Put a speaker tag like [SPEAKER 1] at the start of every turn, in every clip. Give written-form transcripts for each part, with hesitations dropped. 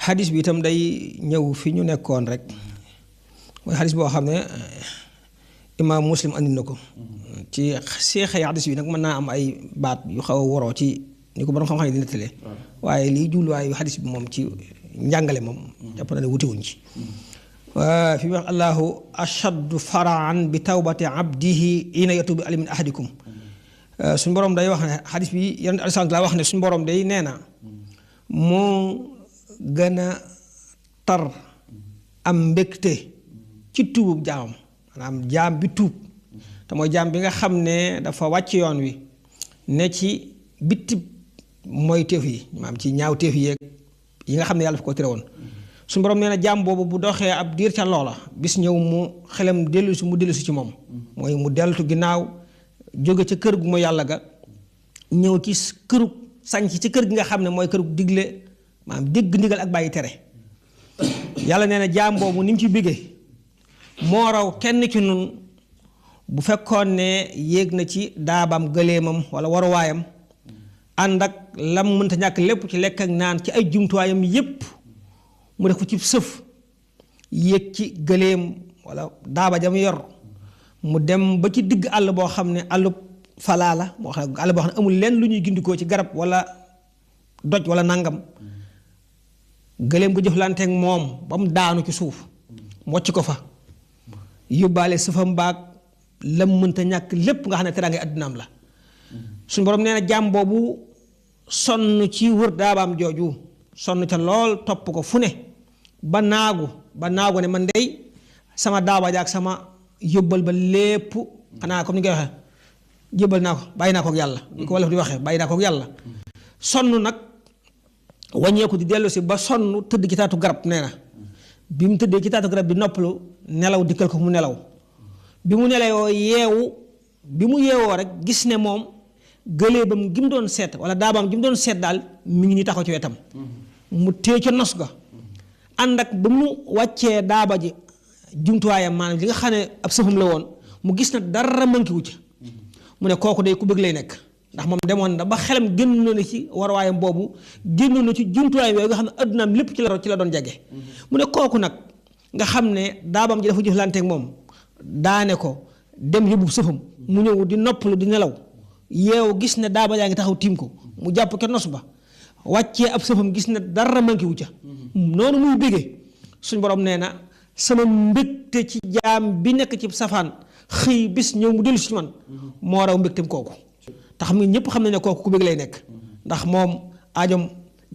[SPEAKER 1] xadis bi itam day ñëw fi ñu nekkoon rek mooy xadis boo xam ne imaam muslim andi na ko ci seexee xadis bi nag mën naa am ay baat yu xaw a woroo ci ni ko borom xam-xam yi di nettalee waaye lii jubluwaayu xadis bi moom ci njàngale moom jàpp na ne wutewuñ ci fi wax allahu ashaddu faraan bi tawbati abdihi ina yatubu ali min ahadikum suñu borom day wax ne xadis bi yonent aleyhi laa wax ne suñu borom day nee na moo gën a tar am mbégte ci tuubub jaamam maanaam jaam bi tuub te mooy jaam bi nga xam ne dafa wàcc yoon wi ne ci bittib mooy teef yi maanaam ci ñaaw teef yi yi nga xam ne yàlla dafa ko tere woon suñu borom nee na jaam boobu bu doxee ab diir ca loola bis ñëw mu xelam dellusi mu dellusi ci moom mooy mu deltu ginnaaw jóge ca kër gu ma yàlla ga ñëw ci kërug sañc ci kër gi nga xam ne mooy kërug digle maanaam dégg ndigal ak bàyyi tere yàlla nee na jaam boobu ni mu ci biggee moo raw kenn ci nun bu fekkoon ne yéeg na ci daabam gëleemam wala waruwaayam ànd ak lam mënta ñàkk lépp ci lekk ak naan ci ay jumtuwaayam yépp mu def ko ci sëf yéeg ci gëleem wala daaba jam yor mu dem ba ci digg àll boo xam ne àllub falaa la moo xam ne àll boo xam ne amul lenn lu ñuy gindikoo ci garab wala doj wala nangam gëleem ko jëflanteeg moom ba mu daanu ci suuf mocc ko fa yóbbaale sëfam baag lam mënta ñàkk lépp nga xam ne teraange àddinaam la suñu borom nee na jàmm boobu sonn ci wër daabaam jooju sonn ca lool topp ko fu ne ba naagu ne man dey sama daaba jaak sama yóbbal ba lépp xanaa comme ni nga koy waxee jébbal naa ko bàyyi naa ko ak yàlla ni ko wolof di waxee bàyyi naa ko ak yàlla sonn nag wàññeeku di dellu si ba sonn tëdd ci taatu garab nee na bi mu tëddee ci taatu garab bi noppalu nelaw dikkal ko mu nelaw bi mu nelawoo yeewu bi mu yeewoo rek gis ne moom gëleebam gi mu doon seet wala daabaam gi mu doon seet daal mi ngi ni taxaw ci wetam mu téye ca nos ga ànd ak ba mu wàccee daaba ji jumtuwaayam maanaam li nga xam ne ab sëfam la woon mu gis na dara manqué wu ca mu ne kooku day ku bëgg lay nekk ndax moom demoon na ba xelam génn na ci warwaayam boobu génn na ci jumtuwaayam yooyu nga xam ne addunaam lépp ci la doon jage mu ne kooku nag nga xam ne daabam ji dafa jëflanteeg moom daane ko dem yóbbu sëfam mu ñëw di noppalu di nelaw yeewu gis ne daaba yaa ngi taxaw tiim ko mu jàpp ke nos ba wàccee ab sëfam gis ne dara manqué wu ca noonu muy bégee suñ borom nee na sama mbégte ci jaam bi nekk ci safaan xëy bis ñëw mu dellu si man moo raw mbégteem kooku te xam nga ñëpp xam nañ ne kooku ku bég lay nekk ndax moom aajoom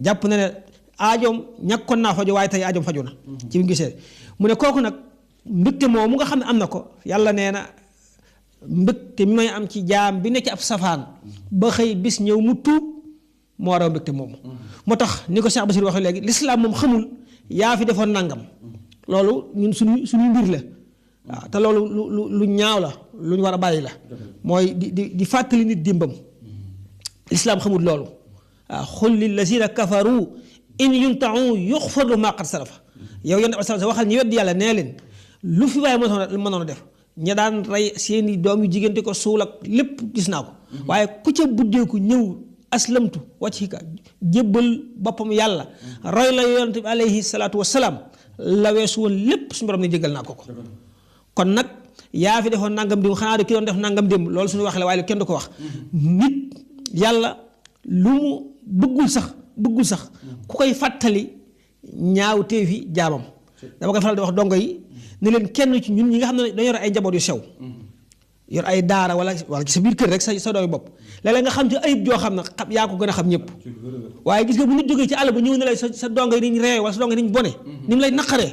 [SPEAKER 1] jàpp na ne aajoom ñàkkoon naa faju waaye tey aajoom faju na ci bi gisee mu ne kooku nag mbégte moom mu nga xam ne am na ko yàlla nee na mbégte mi may am ci jaam bi nekk ci ab safaan ba xëy bis ñëw mu tuub moo raw mbégte moomu moo tax ni ko Cheikh Bassir waxee léegi lislaam moom xamul yaa fi defoon nangam loolu ñun suñu mbir la waaw te loolu lu ñaaw la lu ñu war a bàyyi la mooy di fàttali nit dimbam lislaam xamul loolu waaw xul lillazina kafaru in yuntau yuxfar lahu maa qad salafa yow yonent bi sa waxal ñu weddi yàlla nee leen lu fi waaye mënoon a def ña daan rey seeni doom yu jigéen di ko suul ak lépp gis naa ko waaye ku ca buddeeku ñëw aslamtu wajhika jébbal boppam yàlla roy la yonent bi alayhi salaatu wasalaam la weesu woon lépp suñu borom ne jéggal naa ko kon nag yaa fi defoon nangam démb xanaa de ki doon def nangam démb loolu suñu waxee la waaye kenn du ko wax nit yàlla lu mu bëggul sax ku koy fàttali ñaaw teefi jaamam dama koy faral di wax dongo yi ne leen kenn ci ñun ñi nga xam ne dañoo yor ay njaboot yu sew yor ay daara wala ci sa biir kër rek sa doomi bopp léeg-léeg nga xam ci ayib joo xam ne xam yaa ko gën a xam ñëpp waaye gis nga bu nit jógee ci àll ba ñëw ne lay sa dongo yi niñ reewe wala sa dongo yi niñ bone ni mu lay naqaree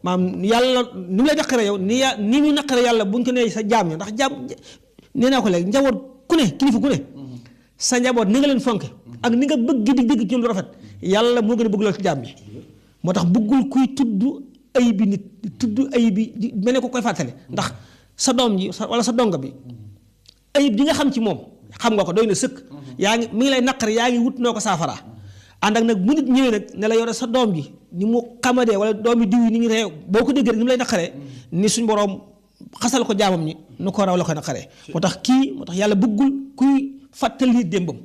[SPEAKER 1] maanaam yàlla ni mu lay naqaree yow ni mu naqaree yàlla buñ ko nee sa jaam ño ndax jaam nee naa ko léegi njaboot ku ne kilifa ku ne sa njaboot ni nga leen fonke ak ni nga bëgg di dégg ci lu rafet yàlla moo gën a bëgg loolu ci jaam bi moo tax bëggul kuy tudd ayibi nit di tudd ayibi di mel ne ko koy fàttali ndax sa doom ji wala sa donga bi ayib di nga xam ci moom xam nga ko doy na sëkk yaa ngi mi ngi lay naqari yaa ngi wut noo ko saafara ànd ak nag bu nit ñëwee nag ne la yore sa doom ji ni mu xamadee wala doomi diw yi ni ñu reew boo ko déggee rek ni mu lay naqaree ni suñ boroom xasal ko jaamam ñi nu ko raw la koy naqaree moo tax yàlla bëggul kuy fàttali démbam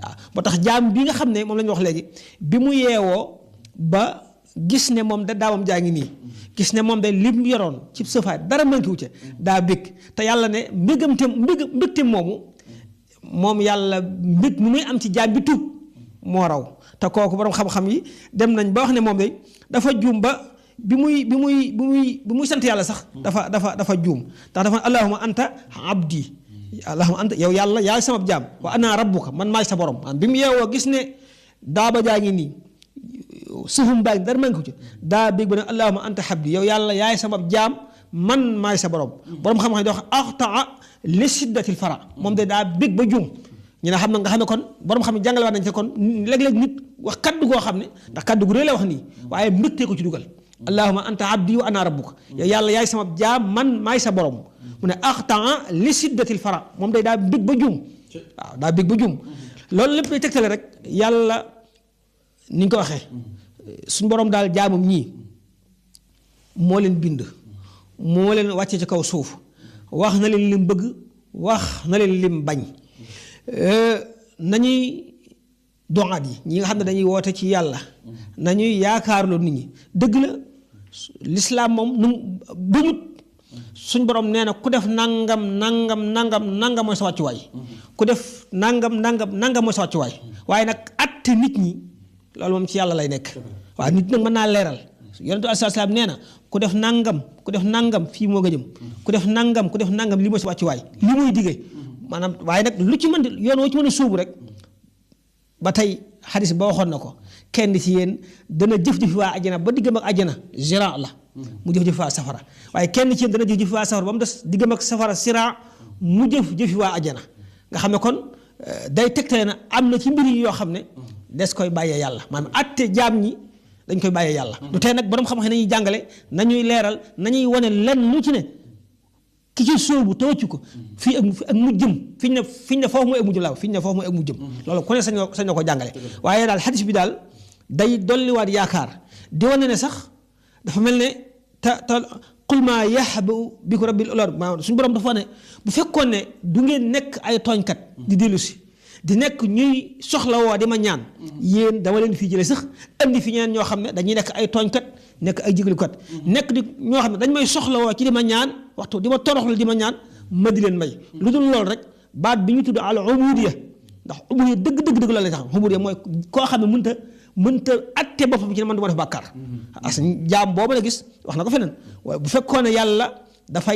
[SPEAKER 1] waaw moo tax jaam bi nga xam ne moom la ñu wax léegi bi mu yeewoo ba gis ne moom da daawam jaa ngi nii gis ne moom de lim yoroon ci sëfaay dara manqué wu ca daa bég te yàlla ne mbégteem moomu moom yàlla mbég mu muy am ci jaam bi tuub moo raw te kooku borom xam-xam yi dem nañ ba wax ne moom de dafa juum ba bi muy sant yàlla sax dafa juum ndax dafa allahumma anta abdi allahumma anta yow yàlla yaay sama jaam wa ana rabbuka man maay sa borom bi mu yeewoo gis ne daaba jaa ngi nii suufum baa ngi dara manqué ci daa bég ba ne allahumma anta abdi yow yàlla yaay sama jaam man maay sa borom xam-xam di wax axtaa li siddatil fara moom de daa bég ba juum ñu ne xam na nga xam ne kon borom xam ne jàngale waat nañ ci kon léeg-léeg nit wax kaddu goo xam ne ndax kaddu gu rëy la wax nii waaye mbégtee ko ci dugal allahumma anta abdi wa ana rabbuka yow yàlla yaay sama jaam man maay sa borom mu ne axtaa li siddatil fara moom day daa bég ba juum waaw daa bég ba juum loolu lépp day tegtale rek yàlla ni ñu ko waxee suñu borom daal jaamam ñii moo leen bind moo leen wàcce ci kaw suuf wax na leen lim bëgg wax na leen lim bañ nañuy doxaat yi ñi nga xam ne dañuy woote ci yàlla nañuy yaakaarloo nit ñi dëgg la lislaam moom nu bañut suñ borom nee na ku def nangam mooy sa wàccuwaay ku def nangam mooy sa wàccuwaay waaye nag atte nit ñi loolu moom ci yàlla lay nekk waaw nit nag mën naa leeral yonentu alayhi salaam nee na ku def nangam fii moo nga jëm ku def nangam li mooy sa wàccuwaay li muy diggee maanaam waaye nag lu ci mën di yoon woo ci mën a suubu rek ba tey xadis ba waxoon na ko kenn ci yéen dana jëf-jëfi waa ajjana ba diggam ak ajjana gérant la mu jëf-jëfi waa safara waaye kenn ci yéen dana jëf-jëfi waa safara ba mu des diggam ak safara sirant mu jëf-jëfi waa ajjana nga xam ne kon day tegtale na am na ci mbir yi yoo xam ne des koy bàyyee yàlla maanaam atte jaam ñi dañ koy bàyyee yàlla du tee nag borom xam-xam nañuy jàngale nañuy leeral nañuy wane lenn lu ci ne ki ci sóobu te wëccu ko fii ak mujjëm fi ñu ne foofu mooy ak mujjëm laa fi ñu ne foofu mooy ak mujjëm loolu ku ne sañ na ko jàngale waaye daal xadis bi daal day dolliwaat yaakaar di wane ne sax dafa mel ne te qul maa yaxbu bikum rabbil ulaar maanaam suñu borom dafa ne bu fekkoon ne du ngeen nekk ay tooñkat di dellu si di nekk ñuy soxla woo di ma ñaan yéen dama leen fii jële sax andi fi ñeneen ñoo xam ne dañuy nekk ay tooñkat nekk ay jéglukat nekk di ñoo xam ne dañ may soxla woo ci di ma ñaan waxtu di ma toroxlu di ma ñaan ma di leen may lu dul loolu rek baat bi ñu tudd al ubudiya ndax ubudiya dëgg la lay tax ubudiya mooy koo xam ne mënta atte boppam ci ne man du ma def bàkkaar as jaam boobu la gis wax na ko feneen waaye bu fekkoon ne yàlla dafa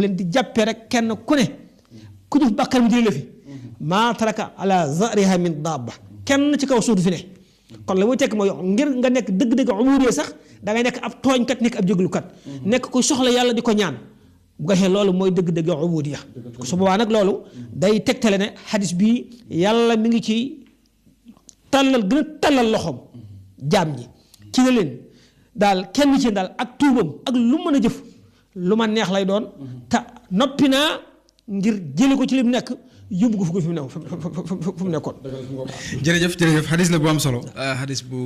[SPEAKER 1] leen di jàppe rek kenn ku ne ku def bàkkaar mu jëlee la fi maa taraka ala zariha min dabba kenn ci kaw suuf du fi ne kon la muy tekk mooy ngir nga nekk dëgg-dëgg umuree sax da ngay nekk ab tooñkat nekk ab jéglukat nekk ku soxla yàlla di ko ñaan bu ko xee loolu mooy dëgg-dëgg ubudiya su boobaa nag loolu day tegtale ne xadis bii yàlla mi ngi ci gën a tàllal loxoom jaam ñi ci ne leen daal kenn ci daal ak tuubam ak lu mën a jëf lu ma neex lay doon te noppi naa ngir jële ko ci lim nekk yóbbu ko fu mu nekkoon.
[SPEAKER 2] jërëjëf xadis la bu am solo xadis bu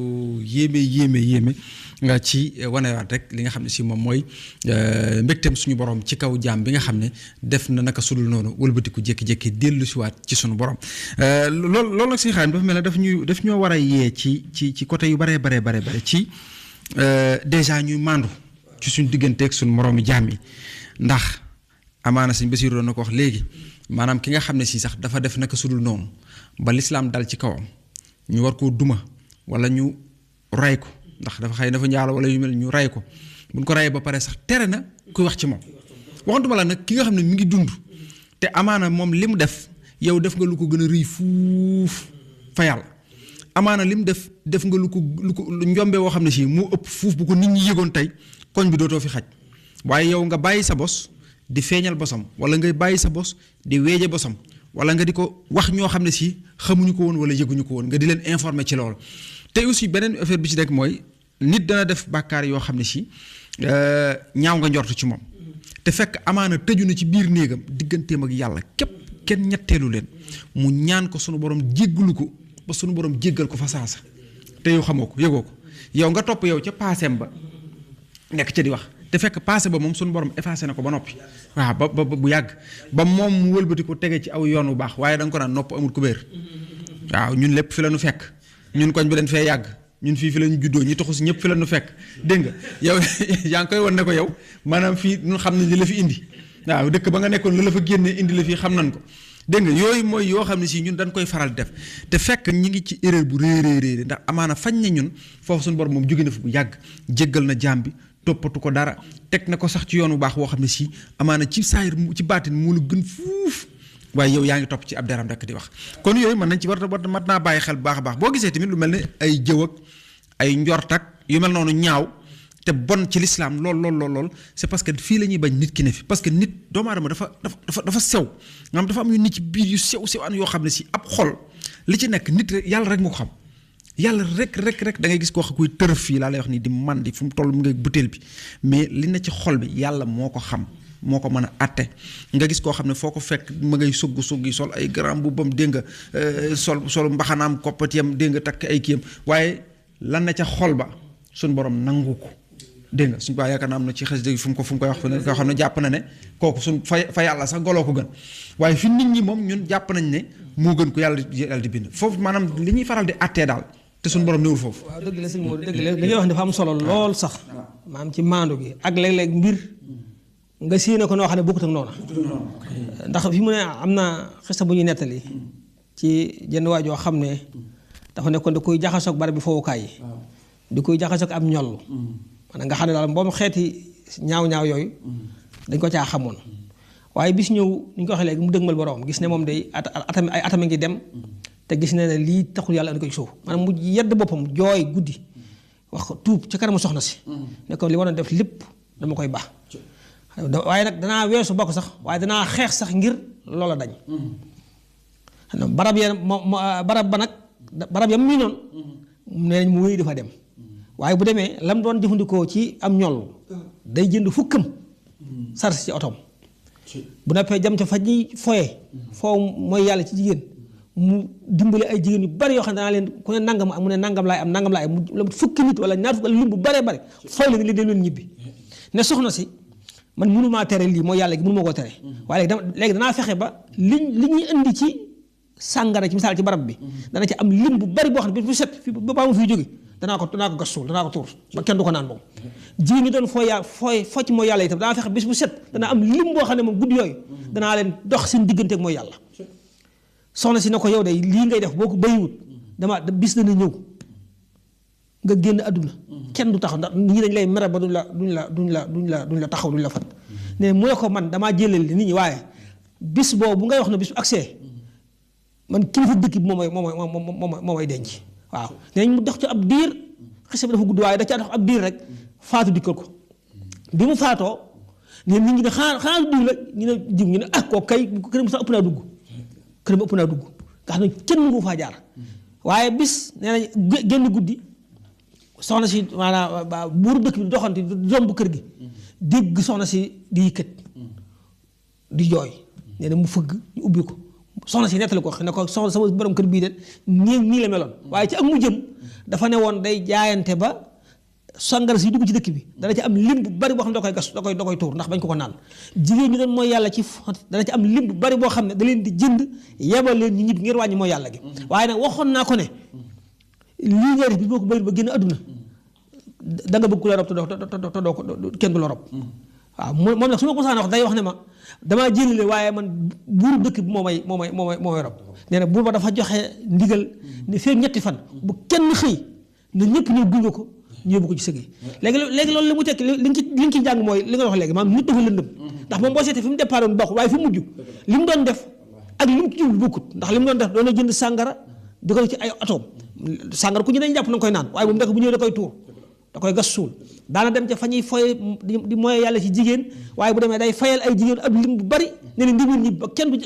[SPEAKER 2] yéeme nga ci wanewaat rek li nga xam ne si moom mooy mbégteem suñu borom ci kaw jaam bi nga xam ne def na naka sudul noonu wëlbatiku jékki-jékki dellu si waat ci suñu borom loolu nag si xaalim dafa mel ne daf ñoo war a yee ci côté yu bare ci déjà ñuy màndu ci suñu digganteeg suñu moroomi jaam yi ndax amaana sëñ Basiru doon na ko wax léegi maanaam ki nga xam ne si sax dafa def naka sudul noonu ba lislaam dal ci kawam ñu war koo duma wala ñu ray ko ndax dafa xëy dafa njaalo wala yu mel ñu ray ko buñ ko rayee ba pare sax tere na kuy wax ci moom waxantuma la nag ki nga xam ne mi ngi dund te amaana moom li mu def yow def nga lu ko gën a rëy fuuf fa yàlla amaana li mu def nga lu ko njombe woo xam ne si moo ëpp fuuf bu ko nit ñi yëgoon tey koñ bi dootoo fi xaj waaye yow nga bàyyi sa bos di feeñal bosam wala ngay bàyyi sa bos di weeje bosam wala nga di ko wax ñoo xam ne si xamuñu ko woon wala yëguñu ko woon nga di leen informer ci loolu te aussi beneen affaire bi ci rek mooy nit dana def bàkkaar yoo xam ne si ñaaw nga njort ci moom te fekk amaana tëju na ci biir néegam digganteem ak yàlla képp kenn ñetteelu leen mu ñaan ko sunu borom jéggalu ko ba sunu borom jéggal ko fa saasa te yow xamoo ko yëgoo ko yow nga topp yow ca paaseem ba nekk ca di wax te fekk passé ba moom suñu borom effacé na ko ba noppi waaw ba bu yàgg ba moom mu wëlbati ko tege ci aw yoon bu baax waaye da nga ko naan nopp amul kubéer waaw ñun lépp fi la nu fekk ñun koñ bi dañ fee yàgg ñun fii fi la ñu juddoo ñi taxu si ñëpp fi la ñu fekk dégg nga yow yaa ngi koy wan ne ko yow maanaam fii ñun xam nañ li la fi indi waaw dëkk ba nga nekkoon la fa génne indi la fii xam nañ ko dégg nga yooyu mooy yoo xam ne si ñun dañ koy faral def te fekk ñi ngi ci erreur bu réeréeréer ndax amaana fañ ne ñun foofu suñu borom moom jóge na fi bu yàgg jéggal na jaam bi toppatu ko dara teg na ko sax ci yoon bu baax woo xam ne si amaana ci saayir ci baatin moo la gën fuuf waaye yow yaa ngi topp ci ab deram rek di wax kon yooyu mën nañ ci war mat naa bàyyi xel bu baax a baax boo gisee tamit lu mel ne ay jëw ak ay njort ak yu mel noonu ñaaw te bon ci lislaam lool c'est parce que fii la ñuy bañ nit ki ne fi parce que nit doomu aadama dafa sew nga xam dafa am yu nit ci biir yu sew an yoo xam ne si ab xol li ci nekk nit rek yàlla rek moo ko xam yàlla rek da ngay gis koo xam kuy tërëf fii laa lay wax nii di mandi fu mu toll mu ngay butéel bi mais li na ci xol bi yàlla moo ko xam moo ko mën a atte nga gis koo xam ne foo ko fekk ma ngay sugg yi sol ay grand bu bam dégg nga sol mbaxanaam koppatiyam dégg nga takk ay kiyam waaye lan na ca xol ba suñ borom nangu ko dégg nga suñu baa yaakaar naa am na ci xas dëgg fu mu koy wax koo xam ne jàpp na ne kooku suñ fa yàlla sax goloo ko gën waaye fi nit ñi moom ñun jàpp nañ ne moo gën ko yàlla di bind foofu maanaam li ñuy faral di attee daal te suñu borom néewul foofu.
[SPEAKER 1] waaw dëgg la sëñ Modou dëgg la li ngay wax dafa am solo lool sax maanaam ci maandu gi ak léeg-léeg mbir nga séenee ko noo xam ne bokkut ak noona ndax fi mu ne am na xista bu ñuy nettali ci jenn waay joo xam ne dafa nekkoon da koy jaxasoog barab bi fowukaay yi di koy jaxasoog am ñoll maanaam nga xam ne daal mboom xeeti ñaaw yooyu dañ ko caa xamoon waaye bis ñëw ni ñu ko waxee léegi mu dëgmal borom gis ne moom day ay atama ngi dem te gis ne lii taxul yàlla andi ko ci suuf maanaam mu yedd boppam jooy guddi wax ko tuub ci kanamu soxna si ne ko li waroon def lépp dama koy baax waaye nag danaa weesu bokk sax waaye danaa xeex sax ngir loola dañ barab ba nag barab yam mii noonu nee nañ mu wéy dafa dem waaye bu demee lam doon jëfandikoo ci am ñoll day jënd fukkam sars ci otoom bu noppee jam ca fa ñuy foye foo mooy yàlla ci jigéen mu dimbali ay jigéen yu bari yoo xam ne danaa leen ku ne nangam mu ne nangam laay am mu fukki nit wala ñaar fukk lim bu baree bari fooy la li dem leen ñibbi ne soxna si man mënumaa tere lii mooy yàlla gi mënuma koo tere waaye léegi danaa fexe ba li ñuy indi ci sàngara ci misaal ci barab bi dana ci am lim bu bari boo xam ne bu set fi ba baa mu fiy jóge danaa ko gas suul danaa ko tuur ba kenn du ko naan moom jigéen ñi doon focc mooy yàlla itam danaa fexe bis bu set dana am lim boo xam ne moom guddi yooyu danaa leen dox seen diggante ak mooy yàlla soxna si ne ko yow day lii ngay def boo ko bayiwut bis dana ñëw nga génn àdduna kenn du taxaw ndax nit ñi dañ lay mere ba duñ la taxaw duñ la fat ne mu ne ko man damaa jëlal nit ñi waaye bis boobu bu ngay wax ne bis bu accès man kilifa dëkk bi moo may denc waaw neñ mu dox ci ab diir xisa bi dafa gudd waaye da caa dox ab diir rek faatu dikkal ko bi mu faatoo ne nit ñi ne xanaa diw la ñu ne diw ñu ne kooku kay këram sax ëpp naa dugg nga xam ne kenn mënu faa jaar waaye bis nee nañ génn guddi soxna si maanaam buuru dëkk bi doxante zomb kër gi dégg soxna si di yëkkat di jooy nee na mu fëgg ñu ubbi ko soxna si nettali ko ne ko soxna sama borom kër bii de nii la meloon waaye ci ak mu jëm dafa ne woon day jaayante ba sangara si dugg ci dëkk bi dana ci am lim bu bari boo xam ne da koy gas da koy tuur ndax bañ ko naan jigéen ñi doon mooy yàlla ci dana ci am lim bu bari boo xam ne da leen di jënd yebal leen ñu ñibbi ngir wàññi mooy yàlla gi waaye nag waxoon naa ko ne lii ngay def bi boo ko bëri ba génn àdduna da nga bëgg ku la rob te doo ko kenn du la rob waaw moom nag su ma ko saan wax day wax ne ma damaa jëlile waaye man buuru dëkk bi moo may rob nee na buur ba dafa joxe ndigal ne feeg ñetti fan bu kenn xëy na ñëpp ñëw gunge ko ñu yóbbu ko ci sëg yi léegi loolu li mu tekki li nga ci jàng mooy li nga wax léegi maanaam nit dafa lëndëm ndax moom boo seetee fi mu départ woon bokk waaye fi mujj li mu doon def ak li mu ci jublu bokkut ndax li mu doon def doon na jënd sàngara di ko ci ay atoom sàngara ku ñu dañ jàpp na nga koy naan waaye moom ndek bu ñëwee da koy tuur da koy gas suul daana dem ca fa ñuy foye di moye yàlla ci jigéen waaye bu demee day fayal ay jigéen ab lim bu bari ne leen ndimul ñi ba kenn du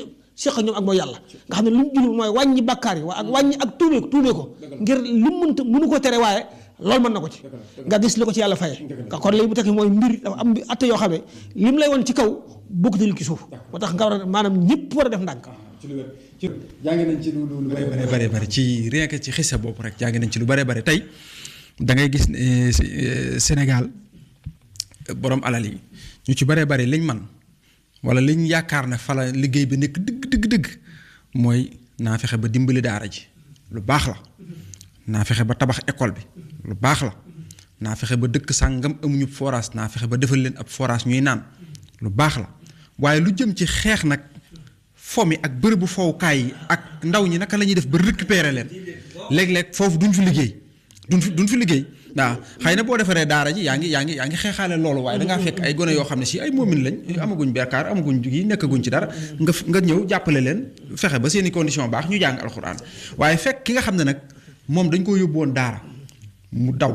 [SPEAKER 1] seq ñoom ak mooy yàlla nga xam ne lu mu jublu mooy wàññi bàkkaar yi ak wàññi ak tuubee ko ngir li mënu ko tere waaye loolu mën na ko ci nga gis li ko ci yàlla faye nga kon léegi bu tekki mooy mbir dafa am atte yoo xam ne lim lay woon ci kaw bokkut li ci suuf moo tax nga war a maanaam ñëpp war a def ndànk
[SPEAKER 2] jàngi nañ ci lu bari ci rien que ci xisa boobu rek jàngi nañ ci lu bari tey da ngay gis Sénégal borom alal yi ñu ci bari liñ man wala liñ yaakaar ne fa la liggéey bi nekk dëgg mooy naa fexe ba dimbali daara ji lu baax la naa fexe ba tabax école bi lu baax la naa fexe ba dëkk sàngam amuñu forage naa fexe ba defal leen ab forage ñuy naan lu baax la waaye lu jëm ci xeex nag fo mi ak bërëbu fowukaay yi ak ndaw ñi naka la ñuy def ba récupérer leen léeg-léeg foofu duñ fi liggéey duñ fi liggéey waaw xëy na boo defaree daara ji yaa ngi xeexaale loolu waaye dangaa fekk ay gone yoo xam ne si ay moomin lañ amaguñ berkaar amaguñ yi nekkaguñ ci dara nga ñëw jàppale leen fexe ba seeni condition baax ñu jàng alxuraan waaye fekk ki nga xam ne nag moom dañ ko yóbbu woon daara mu daw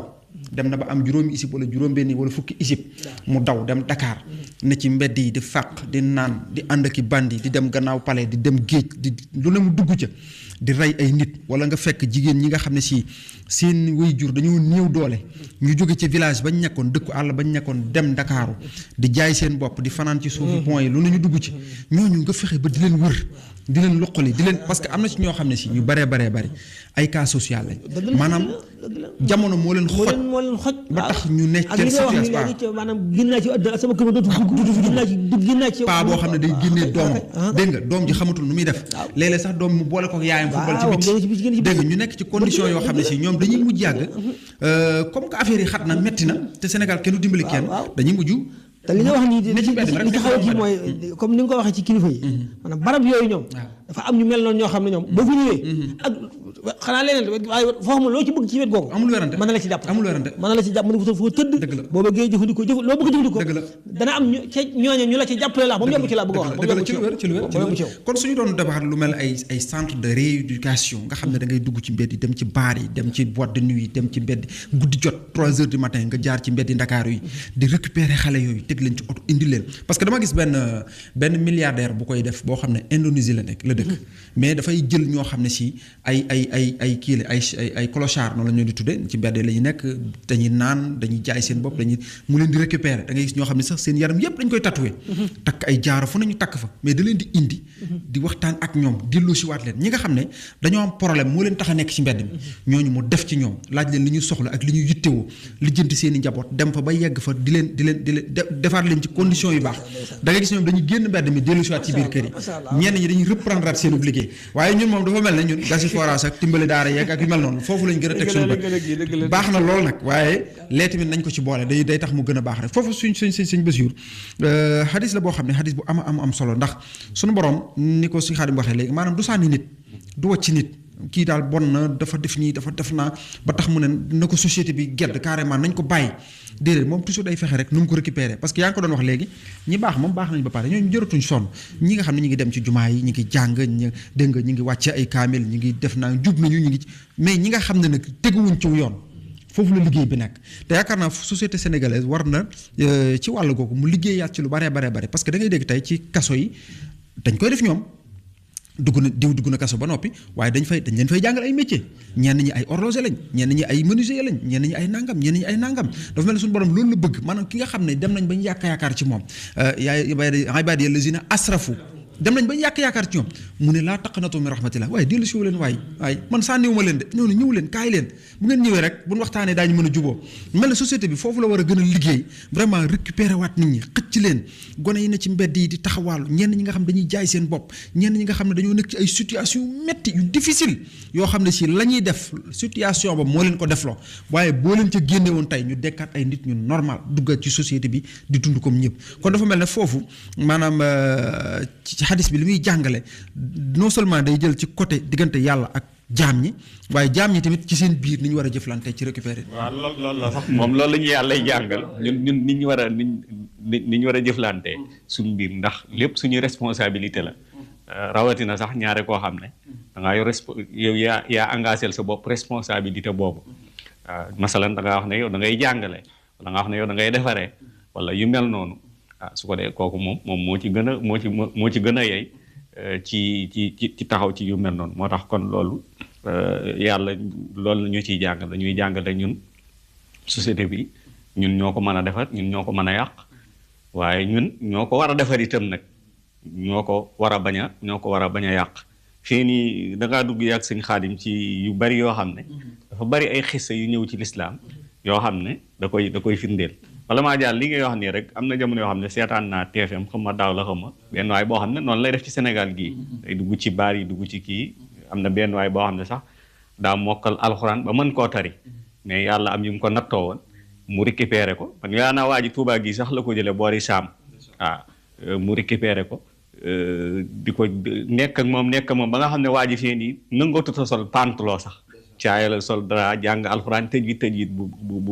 [SPEAKER 2] dem na ba am juróomi isib wala juróom-benni wala fukki isib mu daw dem Dakar ne ci mbedd yi di fàq di naan di ànd aki bandi di dem gannaaw palais di dem géej di lu ne mu dugg ca di rey ay nit wala nga fekk jigéen ñi nga xam ne si seen waajur dañoo néew doole ñu jóge ci village bañ nekkoon dëkku àll bañ nekkoon dem Ndakaaru di jaay seen bopp di fanaan ci suufu pont yi lu ne ñu dugg ci ñooñu nga fexe ba di leen wër di leen loqali di leen parce que am na ci ñoo xam ne si ñu baree bari ay cas social lañ maanaam jamono moo leen xoj ba tax ñu nekk seen situation
[SPEAKER 1] maanaam ginnaa ci àddina sama kër dootu ginnaa ci
[SPEAKER 2] paa boo xam ne day génnee doomam dégg nga doom ji xamatul nu muy def léeg-léeg sax doom mu boole ko yaayam football ci biti dégg nga ñu nekk ci condition yoo xam ne si ñoom dañuy mujj yàgg comme que affaire yi xat na metti na te Sénégal kenn du dimbali kenn dañuy mujj
[SPEAKER 1] te li nga wax nii li ci xaw a kii mooy comme ni nga ko waxee ci kilifa yi maanaam barab yooyu ñoom dafa am ñu mel noonu ñoo xam ne ñoom boo fi ñëwee ak xanaa leneen waaye foo xam loo ci bëgg ci wet googu
[SPEAKER 2] amul werante
[SPEAKER 1] mën na la ci jàpp
[SPEAKER 2] amul werante
[SPEAKER 1] mën na la ci jàpp mën nga foo tëdd boo bëggee jëfandikoo loo bëgg jëfandikoo dana am ca ñooñe ñu la ci jàppale la ba mu yomb ci la bëgg a wax
[SPEAKER 2] ci lu wér kon suñu doon defar lu mel ay centre de rééducation nga xam ne da ngay dugg ci mbedd yi dem ci baar yi dem ci boîte de nuit yi dem ci mbedd guddi jot 3 heures du matin nga jaar ci mbedd yi Ndakaaru yi di récupérer xale yooyu teg leen ci oto indi leen parce que dama gis benn milliardaire bu koy def boo xam ne Indonésie la dëkk mais dafay jël ñoo xam ne si ay kii la ay clochard noonu la ñu di tudde ci mbedd la ñu nekk dañuy naan dañuy jaay seen bopp mu leen di récupérer da ngay gis ñoo xam ne sax seen yaram yépp dañ koy tatoué takk ay jaaro fu nañu takk fa mais da leen di indi di waxtaan ak ñoom delloo si waat leen ñi nga xam ne dañoo am problème moo leen tax a nekk ci mbedd mi ñooñu mu def ci ñoom laaj leen li ñu soxla ak li ñu yittewoo lijjanti seen i njaboot dem fa ba yegg fa di leen defaat leen ci condition yu baax da ngay gis ñoom dañuy génn mbedd mi dellu si waat ci biir kër yi ñenn ñi dañuy reprendre at seen liggéey waaye ñun moom dafa mel ne ñun gasi forage ak timbali daara yeeg ak yu mel noonu foofu lañ gën a teg suñu bët baax na lool nag waaye lee tamit nañ ko ci boole day tax mu gën a baax rek foofu suñ Basiir xadis la boo xam ne xadis bu am solo ndax suñu borom ni ko suñu Xaadim waxee léegi maanaam du sànni nit du wacc nit kii daal bon na dafa def nii dafa def naa ba tax mu ne na ko société bi gedd carrément nañ ko bàyyi déedéet moom toujours day fexe rek nu mu ko récupérer parce que yaa ngi ko doon wax léegi ñi baax moom baax nañ ba pare ñooñu jëratuñ sonn ñi nga xam ne ñi ngi dem ci jumaa yi ñi ngi jàng dégg nga ñi ngi wàcce ay kaamil ñi ngi def naa jub nañu ñi ngi mais ñi nga xam ne nag teguwuñ ci yoon foofu la liggéey bi nekk te yaakaar naa société sénégalaise war na ci wàll googu mu liggéeyaat ci lu bare parce que da ngay dégg tey ci kaso yi dañ koy def ñoom dugg na kaso ba noppi waaye dañ leen fay jàngal ay métier ñenn ñi ay horloger lañ ñenn ñi ay menuisier lañ ñenn ñi ay nangam dafa mel ne suñu borom loolu la bëgg maanaam ki nga xam ne dem nañ bañ yaakaar ci moom ibaadiya lazina asrafu dem nañ bañ yaakaar ci ñoom mu ne laa taqnatu min rahmatillah waaye dellu siwu leen waaye man sànniwu ma leen de ñëw ñëw leen kaay leen bu ngeen ñëwee rek bu ñu waxtaanee daañu mën a juboo mel ne société bi foofu la war a gën a liggéey vraiment récupérer waat nit ñi xëcc leen gone yi ne ci mbedd yi di taxawaalu ñenn ñi nga xam dañuy jaay seen bopp ñenn ñi nga xam ne dañoo nekk ci ay situation yu metti yu difficile yoo xam ne si la ñuy def situation ba moo leen ko defloo waaye boo leen ca génne woon tey ñu dekkaat ay nit ñu normal duggaat ci société bi di dund comme ñëpp kon dafa mel ne foofu maanaam ci xadis bi li muy jàngale non seulement day jël ci côté diggante yàlla ak jaam ñi waaye jaam ñi tamit ci seen biir ni ñu war a jëflante ci récupérer.
[SPEAKER 3] waaw loolu la sax moom loolu la ñu yàlla jàngal ñun ni ñu war a ni ñu war a jëflante suñu biir ndax lépp suñu responsabilité la rawatina sax ñaare koo xam ne da ngaa yor yow yaa engagé sa bopp responsabilité boobu masalan da ngaa wax ne yow da ngay jàngale wala nga wax ne yow da ngay defaree wala yu mel noonu su ko dee kooku moom moo ci gën a yey ci taxaw ci yu mel noonu moo tax kon loolu yàlla loolu ñu ciy jàngal dañuy jàngale ñun société bi ñun ñoo ko mën a defar ñun ñoo ko mën a yàq waaye ñun ñoo ko war a defar itam nag ñoo ko war a bañ a yàq fii nii da ngaa dugg yàgg sëñ Xaadim ci yu bari yoo xam ne dafa bari ay xissa yu ñëw ci lislaam yoo xam ne da koy firndeel wala maa jaar li ngay wax nii rek am na jamono yoo xam ne seetaan naa TFM xam ma daaw la xam ma benn waay boo xam ne noonu lay def ci Sénégal gii day dugg ci baar yi dugg ci kii am na benn waay boo xam ne sax daa mokkal alxuraan ba mën koo tari mais yàlla am yu mu ko nattoo woon mu récupéré ko man yaa naa waa ji Tuubaa gi sax la ko jëlee boori Saam waaw mu récupéré ko di ko nekk ak moom ba nga xam ne waa ji fii nii nangootuta sol pantalon sax caaya la sol dara jàng alxuraan tëj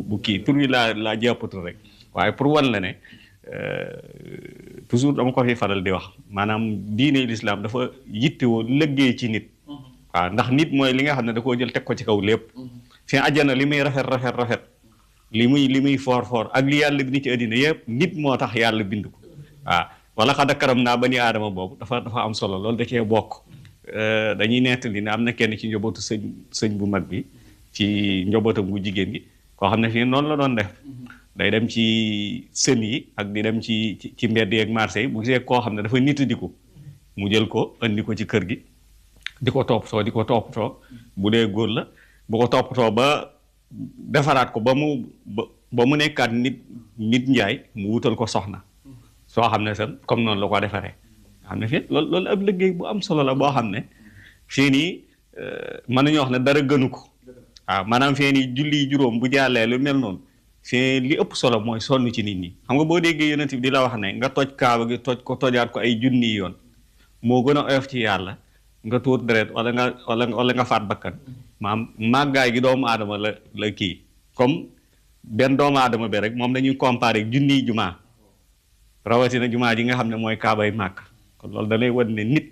[SPEAKER 3] bu kii tur wi laa jàppatul rek waaye pour wan la ne toujours dama ko fi faral di wax maanaam diine l'islam dafa yittewoo liggéey ci nit waaw ndax nit mooy li nga xam ne da koo jël teg ko ci kaw lépp fi àjjana li muy rafet li muy foor ak li yàlla bind ci àddina yëpp nit moo tax yàlla bind ko waaw wala xad karam naa bani aadama boobu dafa am solo loolu da cee bokk dañuy nettali ne am na kenn ci njobootu sëñ bu mag bi ci njobootam bu jigéen gi koo xam ne fii noonu la doon def day dem ci sën yi ak di dem ci mbedd yeeg marché yi bu gisee koo xam ne dafa nit di ko mu jël ko andi ko ci kër gi di ko toppatoo bu dee góor la bu ko toppatoo ba defaraat ko ba mu nekkaat nit njaay mu wutal ko soxna soo xam ne sax comme noonu la ko defaree xam ne fii loolu ab liggéey bu am solo la boo xam ne fii nii mën nañu wax ne dara gënu ko waaw maanaam fii nii julli juróom bu jàllee lu mel noonu fii li ëpp solo mooy sonn ci nit ñi xam nga boo déggee yonent bi di la wax ne nga toj kaaba gi tojaat ko ay junni yoon moo gën a oyof ci yàlla nga tuur deret wala nga faat bakkan maam màggaay gi doomu aadama la kii comme benn doomu aadama bi rek moom dañuy comparer junniy jumaa rawatina jumaa ji nga xam ne mooy kaabay màkk kon loolu da lay wan ne nit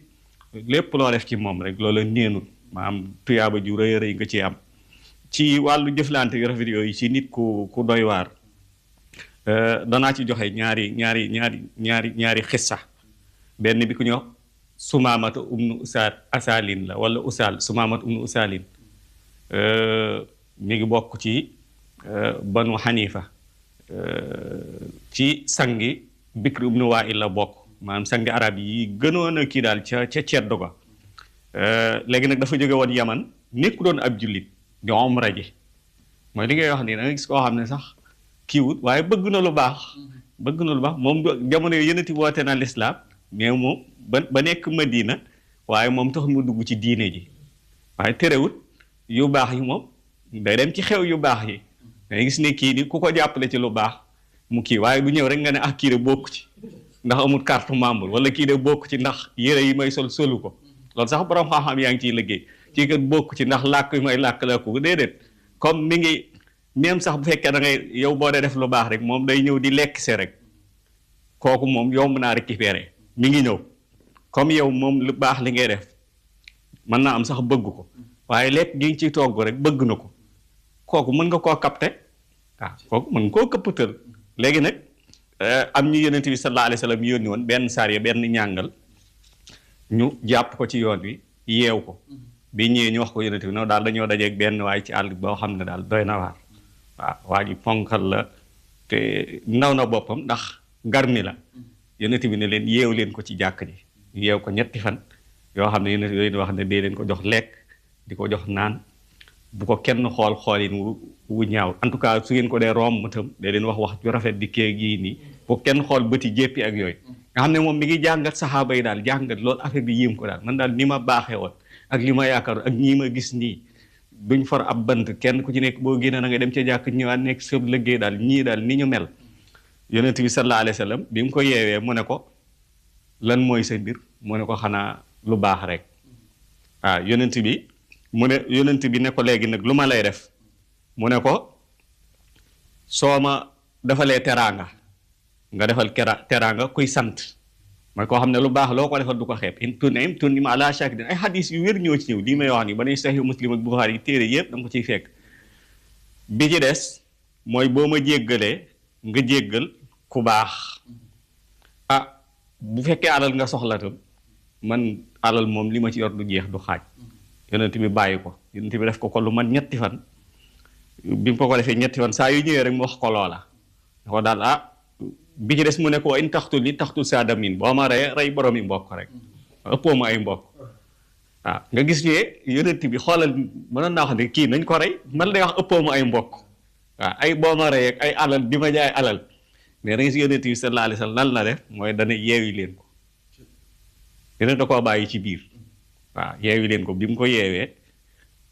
[SPEAKER 3] lépp loo def ci moom rek loola néenul maam tuyaaba ju rëy rëy nga ci am ci wàllu jëflante yu rafet yooyu ci nit ku doy waar danaa ci joxe ñaari xissa benn bi ku ñuy Sumaamata ubnu Usaalin la wala Sumaamata ubnu Usaalin mi ngi bokk ci Banu Xanifa ci sangi Bikr ibnu Waa'il la bokk maanaam sangi arab yi gënoon a kii daal ca ceddo ga léegi nag dafa jóge woon Yaman nekku doon ab jullit di omra ji mooy li ngay wax nii da nga gis koo xam ne sax kiiwut waaye bëgg na lu baax moom jamono yu yënati woote na lislaam mais moom ba nekk Madina waaye moom tax mu dugg ci diine ji waaye terewut yu baax yi moom day dem ci xew yu baax yi dangay gis ne kii ni ku ko jàppale ci lu baax mu kii waaye du ñëw rek nga ne kii de bokk ci ndax amul carte membre wala kii de bokk ci ndax yére yi may solu ko loolu sax borom xam-xam yaa ngi ciy liggéey kii kat bokk ci ndax làkk yi may làkk la ko déedéet comme mi ngi même sax bu fekkee da ngay yow boo dee def lu baax rek moom day ñëw di lekk se rek kooku moom yomb naa récupérer mi ngi ñëw comme yow moom lu baax li ngay def mën naa am sax bëgg ko waaye lekk gi nga ciy togg rek bëgg na ko kooku mën nga koo capter waaw kooku mën nga koo këppatal léegi nag am ñu yonent bi sallallahu alayhi wa sallam yónni woon benn sariya benn ñàngal ñu jàpp ko ci yoon wi yeew ko bi ñëwee ñu wax ko yonent bi noonu daal dañoo dajeeg benn waay ci àll boo xam ne daal doy na waar waaw waa ji ponkal la te naw na boppam ndax garmi la yonent bi ne leen yeew leen ko ci jàkk ji ñu yeew ko 3 fan yoo xam ne yonent bi leen wax ne dee leen ko jox lekk di ko jox naan bu ko kenn xoolin wu ñaaw en tout cas su ngeen ko dee romb tam dee leen wax ju rafet di kee gii nii bu kenn xool bëti jéppi ak yooyu nga xam ne moom mi ngi jàngat saxaaba yi daal jàngat loolu affaire bi yéem ko daal man daal ni ma baaxee woon ak li ma yaakaar ak ñii ma gis nii duñ for ab bant kenn ku ci nekk boo génnee na nga dem ca jàkk ñëwaat nekk sa liggéey daal ñii daal ni ñu mel yonent bi sallallahu alayhi wa sallam bi mu ko yeewee mu ne ko lan mooy sa mbir mu ne ko xanaa lu baax rek waaw yonent bi ne ko léegi nag lu ma lay def mu ne ko soo ma defalee teraanga nga defal teraanga kuy sant mooy koo xam ne lu baax loo ko defal du ko xeeb in tun'im ala shakirin ay xadis yu wér ñëw ci ñëw lii may wax nii ba ne Sahih Muslim ak Bukhari yi téere yëpp da nga ko ciy fekk bi ci des mooy boo ma jéggalee nga jéggal ku baax bu fekkee alal nga soxla tam man alal moom li ma ci yor du jeex du xaaj yonent bi bàyyi ko yonent bi def ko lu man 3 fan bi mu ko defee 3 fan saa yu ñëwee rek mu wax ko loola da ko daal bi ci des mu ne ko in taxtul ni taxtul saadamin boo ma rey borom yi mbokk rek ëppoo ma ay mbokk waaw nga gis ne yonent bi xoolal mënoon naa wax ne kii nañ ko rey man lay wax ëppoo ma ay mbokk waaw ay boo ma rey ak ay alal di ma jaay alal mais da nga si yonent bi sallallahu alayhi wa sallam lan la def mooy dana yeewi leen ko yonent da koo bàyyi ci biir waaw yeewi leen ko bi mu ko yeewee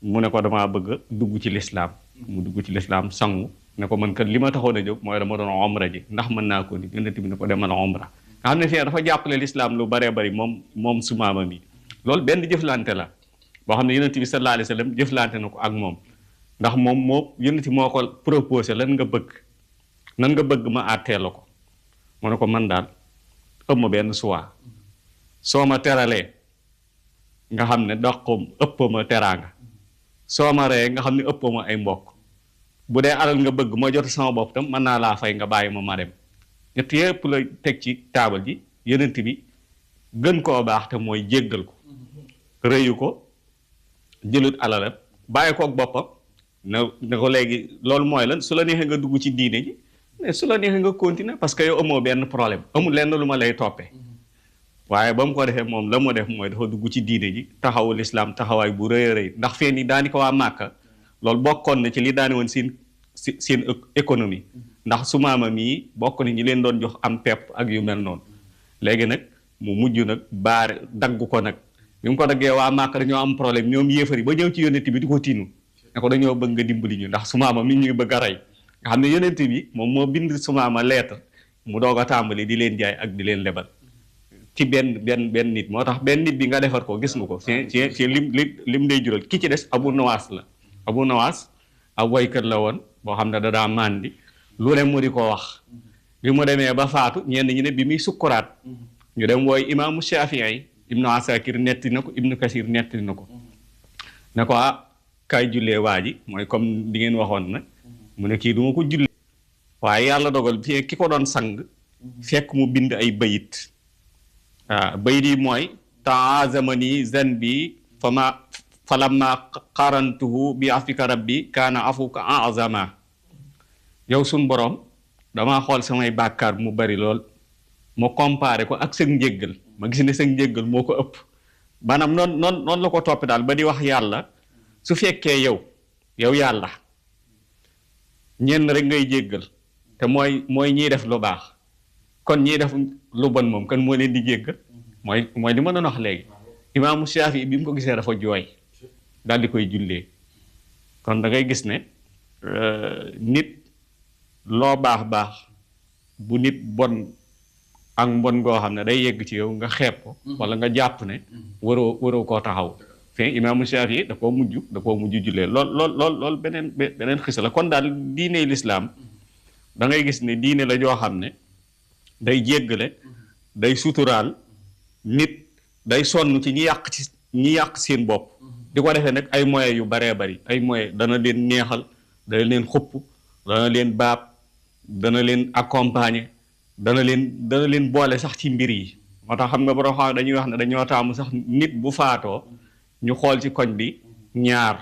[SPEAKER 3] mu ne ko damaa bëgg a dugg ci lislaam mu dugg ci lislaam sangu ne ko man kat li ma taxoon a jóg mooy dama doon omra ji ndax mën naa ko ni yonent bi ne ko demal omra nga xam ne fii dafa jàppale lislaam lu baree bari moom Sumaama mi loolu benn jëflante la boo xam ne yonent bi sallallahu alayhi wa sallam jëflante na ko ak moom ndax moom yonent moo ko proposé lan nga bëgg ma àttee la ko mu ne ko man daal ëpp ma benn choix soo ma teralee nga xam ne ëpp ma teraanga soo ma reyee nga xam ne ëpp ma ay mbokk bu dee alal nga bëgg ma jot sama bopp tam mën naa laa fay nga bàyyi ma dem ñett yëpp la teg ci taabal ji yonent bi gën koo baax te mooy jéggal ko rëyu ko jëlut alalam bàyyi ko ak boppam ne ko léegi loolu mooy lan su la neexee nga dugg ci diine ji mais su la neexee nga continuer parce que yow amoo benn problème amul lenn lu ma lay toppee waaye ba mu ko defee moom la mu def mooy dafa dugg ci diine ji taxawu lislaam taxawaay bu rëy a rëy ndax fee ni daani ko waa Màkka loolu bokkoon na ci li daani woon seen économie ndax Sumaama mii bokk na ñi leen doon jox am pepp ak yu mel noonu léegi nag mu mujj nag dagg ko nag bi mu ko daggee waa Màkka dañoo am problème ñoom yéefari ba ñëw ci yonent bi di ko tiinu ne ko dañoo bëgg nga dimbali ñu ndax Sumaama mi ñuy bëgg a rey nga xam ne yonent bi moom moo bind Sumaama lettre mu doog a tàmbali di leen jaay ak di leen lebal ci benn nit moo tax benn nit bi nga defar ko gis nga ko ci lim day jural ki ci des Abu Nawaas la Abu Nawaas ab waykat la woon boo xam ne da daa màndi lu ne mu di ko wax bi mu demee ba faatu ñenn ñi ne bi muy sukkuraat ñu dem wooy imaamu Shafii Ibnu Asakir netti na ko Ibnu Kasir netti na ko ne ko kaay jullee waa ji mooy comme di ngeen waxoon nag mu ne kii du ma ko jullee waaye yàlla dogal fii ki ko doon sang fekk mu bind ay bayit bayit yi mooy taazamani zanbi falamma qarantuhu bi afika rabbi kaana afuka azama yow suñ borom damaa xool samay bàkkaar mu bari lool ma comparé ko ak sëg njéggal ma gis ne sëg njéggal moo ko ëpp maanaam noonu la ko toppe daal ba di wax yàlla su fekkee yow yàlla ñenn rek ngay jéggal te mooy ñiy def lu baax kon ñiy def lu bon moom kan moo leen di jéggal mooy li ma doon wax léegi imaamu Shaafi bi mu ko gisee dafa jooy daal di koy jullee kon da ngay gis ne nit loo baax bu nit bon ak mbon goo xam ne day yegg ci yow nga xeeb ko wala nga jàpp ne waroo koo taxaw fe imaamu Shaafi da koo mujj jullee lool beneen xisa la kon daal diine lislaam da ngay gis ne diine la joo xam ne day jéggale day suturaal nit day sonn ci ñi yàq seen bopp di ko defee nag ay moyens yu baree bari ay moyens dana leen neexal dana leen xupp dana leen baab dana leen accompagner dana leen boole sax ci mbir yi moo tax xam nga borom xam dañuy wax ne dañoo taamu sax nit bu faatoo ñu xool ci koñ bi ñaar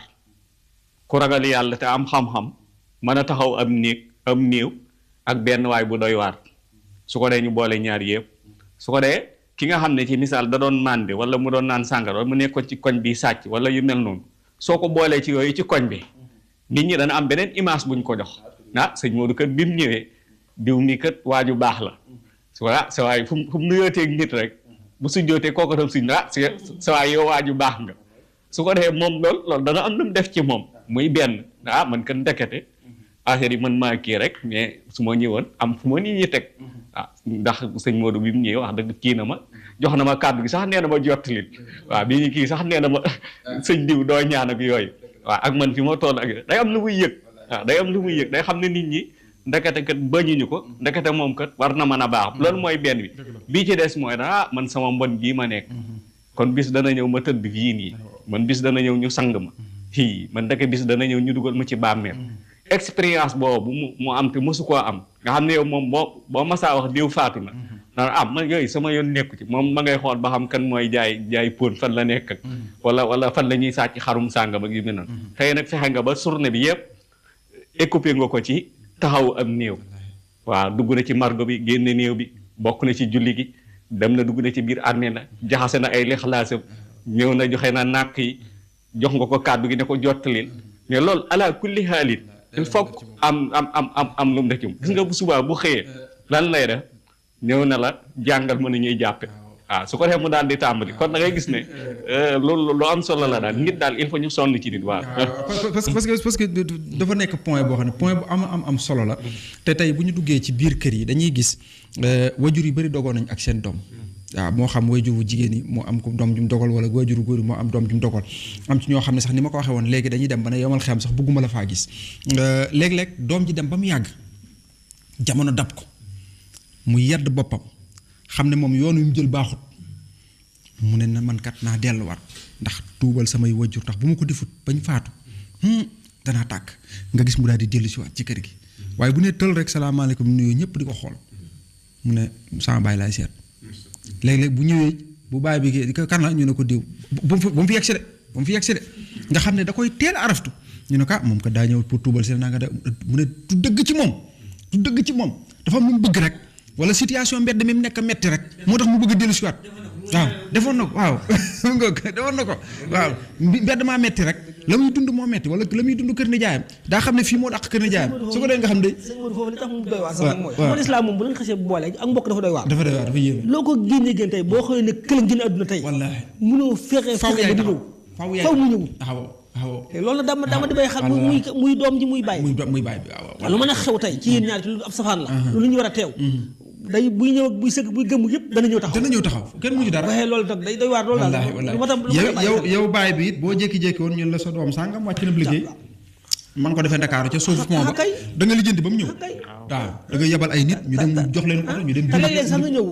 [SPEAKER 3] ku ragal yàlla te am xam-xam mën a taxaw am néew ak benn waay bu doy waar su ko dee ñu boole ñaar yëpp su ko dee ki nga xam ne ci misaal da doon mànde wala mu doon naan sàngara wala mu nekkoon ci koñ bi sàcc wala yu mel noonu soo ko boolee ci yooyu ci koñ bi nit ñi dana am beneen image buñ ko jox sëñ Modou kat bi mu ñëwee diw mi kat waaju baax la sa waay fu mu nuyooteeg nit rek bu sujjootee kooku tam suñ sa waay yow waaju baax nga su ko defee moom loolu dana am lu mu def ci moom muy benn man kat ndekete affaire yi man maa kii rek mais su ma ñëwoon am fu ma nit ñi teg ndax sëñ Modou bi mu ñëwee wax dëgg kii na ma jox na ma kàddu gi sax nee na ma jottalil waaw bi ñu kii sax nee na ma sëñ diw doo ñaan ak yooyu waaw ak man fi ma toll ak day am lu muy yëg day am lu muy yëg day xam ne nit ñi ndekete kat bañuñu ko ndekete moom kat war na mën a baax loolu mooy benn bi bii ci des mooy man sama mbon gii ma nekk kon bis dana ñëw ma tëdd fii nii man bis dana ñëw ñu sang ma man ndeke bis dana ñëw ñu dugal ma ci bàmmeel expérience boobu mu am te mosu koo am nga xam ne yow moom boo masaa wax diw faatu na naan man yooyu sama yoon nekku ci moom ma ngay xool ba xam kan mooy jaay póon fan la nekk ak wala fan la ñuy sàcc xarum sàngam ak yu mel noonu tey nag fexe nga ba journée bi yëpp écoupé nga ko ci taxaw am néew waaw dugg na ci margo bi génne néew bi bokk na ci julli gi dem na dugg na ci biir armée la jaxase na ay lixlaasam ñëw na joxe na nàkk yi jox nga ko kàddu gi ne ko jottalil mais loolu ala kulli xaalit il faut am lu mu def ci gis nga bu subaa bu xëyee lan lay def ñëw na la jàngal mën a ñuy jàppe waaw su ko defee mu daal di tàmbali kon da ngay gis ne loolu lu am solo la daal nit daal il faut ñu sonn ci nit waaw.
[SPEAKER 2] parce que dafa nekk point boo xam ne point bu am solo la te tey bu ñu duggee ci biir kër yi dañuy gis wajur yu bëri dogoon nañ ak seen doom. waaw moo xam wajuru jigéen yi moo am ko doom ju mu dogal wala wajuru góor yi moo am doom ju mu dogal am ci ñoo xam ne sax ni ma ko waxee woon léegi dañuy dem ba ne yomal xam sax bëgguma la faa gis léeg-léeg doom ji dem ba mu yàgg jamono dab ko mu yedd boppam xam ne moom yoon wi mu jël baaxut mu ne na man kat naa delluwaat ndax tuubal samay wajur ndax bu ma ko defut bañ faatu danaa tàkk nga gis mu daal di dellu si waat ci kër gi waaye bu ne tël rek salaamaaleykum nuyoo ñëpp di ko xool mu ne sama baay laay seet léeg-léeg bu ñëwee bu baay bi di ko kan la ñu ne ko diw ba mu fi yegsi de ba mu fi yegsi de nga xam ne da koy teel a araftu ñu ne ko moom kat daa ñëw pour tuubal seen naa nga de mu ne du dëgg ci moom du dëgg ci moom dafa am lu mu bëgg rek wala situation mbedd mi mu nekk metti rek moo tax mu bëgg a dellu si waat waaw defoon na ko waaw defoon na ko waaw mbedd maa metti rek la muy dund moo metti wala la muy dund kër nijaayam daa xam ne fii moo dàq kër nijaayam su ko dee nga xam ne
[SPEAKER 1] sëñ Modou foofu li tax mu doy waar sax mooy xam islam moom bu leen xasee boole ak mbokk dafa doy waar
[SPEAKER 2] dafa yéeme
[SPEAKER 1] loo ko génnee gën tey boo xoolee ne këlam génn àdduna tey
[SPEAKER 2] wallaahi
[SPEAKER 1] mënoo fexe
[SPEAKER 2] faw
[SPEAKER 1] ba di ñëw faw mu ñëw
[SPEAKER 2] waaw
[SPEAKER 1] te loolu nag dama di bay xel muy doom ji muy bàyyi
[SPEAKER 2] muy bàyyi bi waaw
[SPEAKER 1] lu mën a xew tey ci yéen ñaari lu ab safaan la lu ñu war a teew day buy ñëw ak buy sëgg buy gëmm yëpp dana ñëw taxaw kenn mujj dara
[SPEAKER 2] waaye
[SPEAKER 1] loolu nag day doy waar loolu daal lu ma tam
[SPEAKER 2] yow baay bi it boo jékki-jékki woon ñun la sa doom sàngam wàcc na liggéey man ko defee Ndakaaru ca suuf moom ba da nga lijjanti ba mu ñëw waaw da nga yebal ay nit ñu dem jox leen oto ñu dem
[SPEAKER 1] te léeg-léeg sax nga ñëw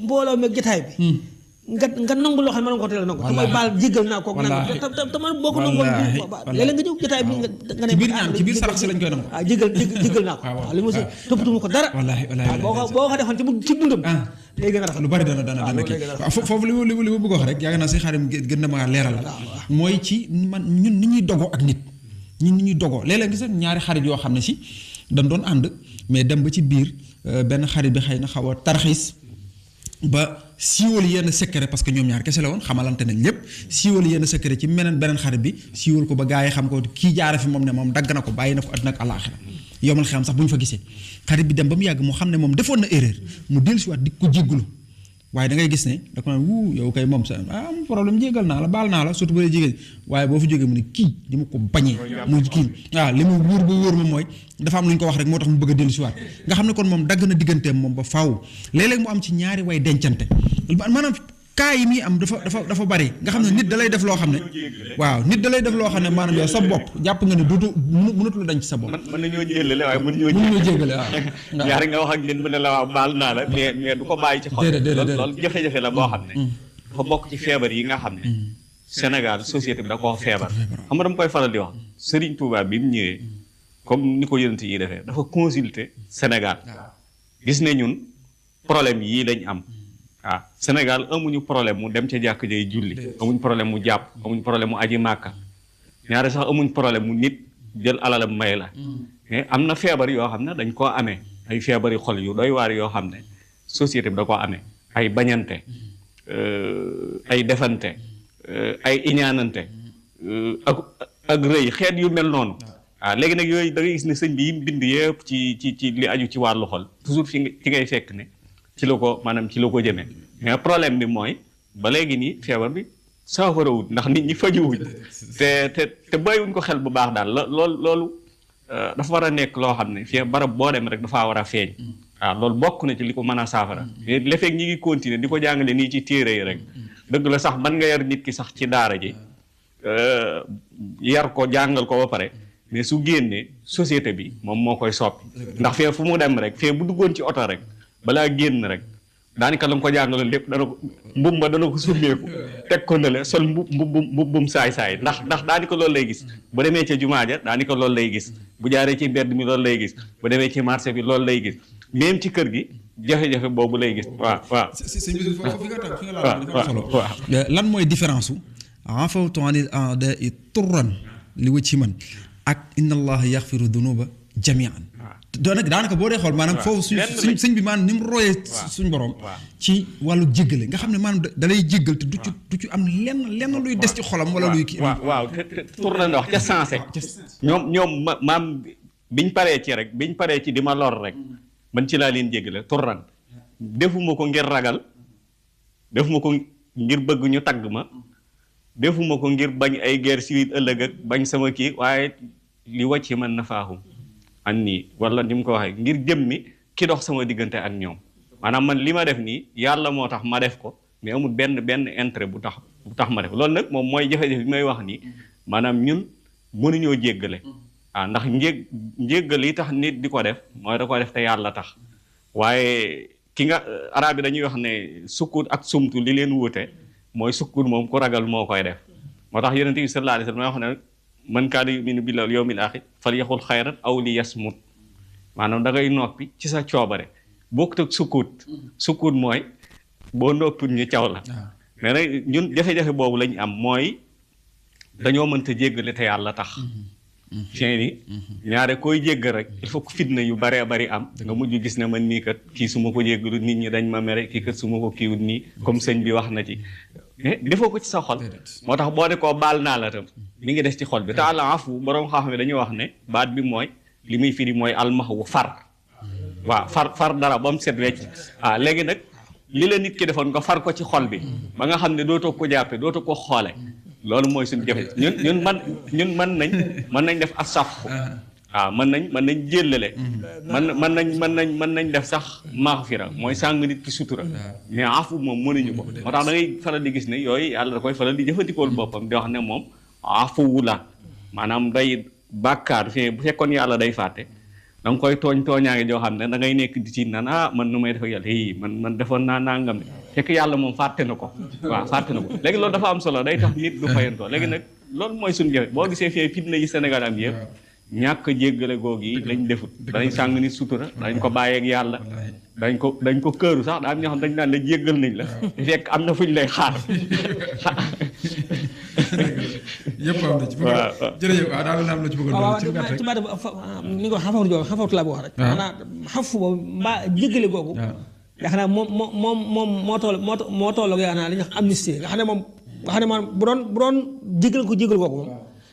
[SPEAKER 1] mbooloo meeg jotaay bi nga nangu loo xam ne mën nga ko teel a nangu te mooy baal jéggal naa koog nangu te man boo ko nangoon léeg-léeg nga ñëw jotaay bi nga ne
[SPEAKER 2] ci biir sarax si lañ koy nangu
[SPEAKER 1] waaw jéggal naa ko waaw li ma si toppatuma ko dara boo ko defoon ci dundam léegi nga rafet
[SPEAKER 2] lu bari dana kii waaw foofu li ma bëgg wax rek yaa ngi naa si xarim gën na ma leeral la mooy ci man ñun ni ñuy dogoo ak nit ñun ni ñuy dogoo léeg-léeg gis ñaari xarit yoo xam ne si dañ doon ànd mais dem ba ci biir benn xarit bi xëy na xaw a tarxiis ba siiwal yenn secret parce que ñoom ñaar kese la woon xamalante nañ lépp siiwal yenn secret ci beneen xarit bi siiwal ko ba gaa yi xam ko kii jaara fi moom ne moom dagg na ko bàyyi na ko àddina ak àllaaxira yomal xam sax bu ñu fa gisee xarit bi dem ba mu yàgg mu xam ne moom defoon na erreur mu dellusiwaat di ko jéggulu waaye da ngay gis ne da ko naan yow kay moom sa am problème jéggal naa la baal naa la surtout bu dee jigéen waaye boo fa jógee mu ne kii di ma ko bañee mu kii waaw li mu wóor ba wóor ma mooy dafa am lu ñu ko wax rek moo tax mu bëgg a dellusiwaat nga xam ne kon moom dagg na digganteem moom ba faaw léeg-léeg mu am ci ñaari way dencante maanaam kaa yi muy am dafa bari nga xam ne nit da lay def loo xam ne waaw nit da lay def loo xam ne maanaam yow sa bopp jàpp nga ne mënatul dañ ci sa bopp.
[SPEAKER 3] mën nañoo jéllale waaye
[SPEAKER 2] mënuñoo jéggale waaw.
[SPEAKER 3] ñaari nga wax ak nit mu ne la waaw baal naa la mais du ko bàyyi ci xol. loolu jafe-jafe la boo xam ne. dafa bokk ci feebar yi nga xam ne. Sénégal société bi da koo feebar. xam nga dama koy faral di wax Serigne Touba bi mu ñëwee comme ni ko yonent yi defee dafa consulter Sénégal gis ne ñun problème yii lañ am. waaw Sénégal amuñu problème mu dem ca jàkk jay julli amuñ problème mu jàpp amuñ problème mu aji màkka ñaari sax amuñ problème mu nit jël alalam may la mais am na feebar yoo xam ne dañ koo amee ay feebari xol yu doy waar yoo xam ne société bi da koo amee ay bañante ay defante ay iñaanante ak rëy xeet yu mel noonu waaw léegi nag yooyu da ngay gis ne sëñ bi yi bind yëpp ci li aju ci wàllu xol toujours fi ngay fekk ne ci la ko maanaam ci la ko jëmee mais problème bi mooy ba léegi nii feebar bi saafarawut ndax nit ñi fajuwuñ te bàyyiwuñ ko xel bu baax daal loolu dafa war a nekk loo xam ne fii barab boo dem rek dafaa war a feeñ waaw loolu bokk na ci li ko mën a saafara le fekk ñi ngi continuer di ko jàngale nii ci téere yi rek dëgg la sax man nga yar nit ki sax ci daara ji yar ko jàngal ko ba pare mais su génnee société bi moom moo koy soppi ndax fee fu mu dem rek fee bu duggoon ci oto rek balaa génn rek daanaka la nga ko jàngaloon lépp dana ko mbub dana ko summeeku teg ko ne la sol mbubbum saay-saay ndax daanaka loolu lay gis bu demee ca jumaa ja daanaka loolu lay gis bu jaaree ci mbedd mi loolu lay gis bu demee ci marché bi loolu lay gis même ci kër gi jafe-jafe boobu lay gis waaw
[SPEAKER 2] sëñ bi foofu fi nga tag fi nga la solo lan mooy différence u afawtu anil a'da'i turran li wëcc ci man ak inna allaha yaxfiru dunuba jamian daanaka boo dee xool maanaam foofu suñ bi maanaam ni mu royee suñ borom ci wàllu jéggale nga xam ne maanaam da lay jéggal te du ci am lenn luy des ci xolam wala luy kii
[SPEAKER 3] waaw te tur na wax ca sensé ñoom maam biñ paree ci di ma lor rek man ci laa leen jéggale turran defuma ko ngir ragal defuma ko ngir bëgg ñu tagg ma defuma ko ngir bañ ay guerre civile ëllëg ak bañ sama kii waaye li wàcc man na faaxum an nii wala ni mu ko waxee ngir jëmmi ki dox sama diggante ak ñoom maanaam man li ma def nii yàlla moo tax ma def ko mais amul benn intérêt bu tax ma def loolu nag moom mooy jafe-jafe bi may wax nii maanaam ñun mënuñoo jéggale ndax njéggal yi tax nit di ko def mooy da ko def te yàlla tax waaye ki nga arab yi dañuy wax ne sukkut ak sumtu li leen wuute mooy sukkut moom ku ragal moo koy def moo tax yonent bi sallallahu alayhi wasallam may wax ne man kaana yuminu billahi wal yawmil aaxir falyaqul xayran aw liyasmut maanaam da ngay noppi ci sa coobare bokkut ak sukkut mooy boo noppul ñu caw la mais nag ñun jafe-jafe boobu lañ am mooy dañoo mënta jéggale te yàlla tax fieni ñaare koy jéggal rek il faut que fitna yu baree bari am nga mujj gis ne man nii kat kii su ma ko jéggalu nit ñi dañ ma mere kii kat su ma ko kiiwut nii comme sëñ bi wax na ci mais defoo ko ci sa xol moo tax boo ne koo baal naa la tam mi ngi des ci xol bi te àla afu boroom xam-xam dañuy wax ne baat bi mooy li muy firi mooy almaxwu far waaw far dara ba mu set wecc léegi nag li la nit ki defoon nga far ko ci xol bi ba nga xam ne dootoo ko jàppe dootoo ko xoole loolu mooy suñu jafe ñun mën nañ def asaf mën nañ jéllale mën nañ def sax maghfira mooy sàng nit ki sutura mais afu moom mënuñu ko moo tax da ngay faral di gis ne yooyu yàlla da koy faral di jëfandikool boppam di wax ne moom afuwu la maanaam day bàkkaar bu fekkoon yàlla day fàtte da nga koy tooñaange joo xam ne da ngay nekk di ci naan man nu may def ak yàlla man defoon naa nangam ne fekk yàlla moom fàtte na ko fàtte na ko léegi loolu dafa am solo day tax nit du fayantoo léegi nag loolu mooy suñu jafe boo gisee fii fitna yi Sénégal am yëpp ñàkk jéggale googu yi lañ defut danañ sàng nit sutura dañ ko bàyyeeg yàlla dañ ko këru sax daa am ñoo xam dañ naan la jéggal nañ la fekk am na fuñ lay xaar
[SPEAKER 2] yëpp am na ci jërëjëf waaw daal na am na ci bëggoon ci gàtt
[SPEAKER 1] ci baat ni nga ko xafawtu laa bu wax rek maanaam xafu boobu mbaa jéggale googu yaakaar naa moom moo toll ak yaakaar naa li ñuy wax amnistie nga xam ne moom bu doon jégal googu moom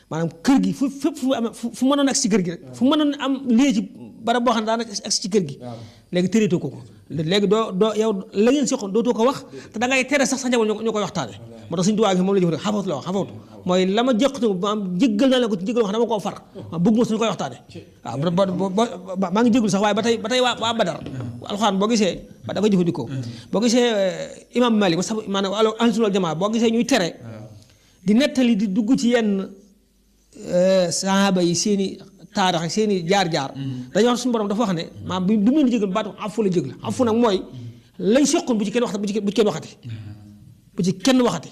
[SPEAKER 1] maanaam kër gi fépp fu mënoon ak si kër gi rek fu mënoon am lii ci barab boo xam ne daanaka ak ci kër gi léegi tëreetoo ko léegi doo yow la ngeen seqoon dootoo ko wax te da ngay tere sax sa njaboot ñoo koy waxtaane moo tax suñu tubaab bi moom la jëf xafawtu la wax xafawtu mooy la ma jëqtu maam jéggal naa leen ko ci jéggal wax dama koo far bëgg ma suñu koy waxtaane waaw maa ngi jéggul sax waaye ba tey waa Badar alxuraan boo gisee ba da koy jëfandikoo boo gisee imam Malik sax maanaam ahlu sunna wal jamaa boo gisee ñuy tere di nettali di dugg ci yenn sahaaba yi seeni taarix ak seeni jaar-jaar dañoo wax suñu borom dafa wax ne maam bi mu leen jégal baatu afu la jégal afu nag mooy lañ seqoon bu ci kenn waxati bu ci kenn waxati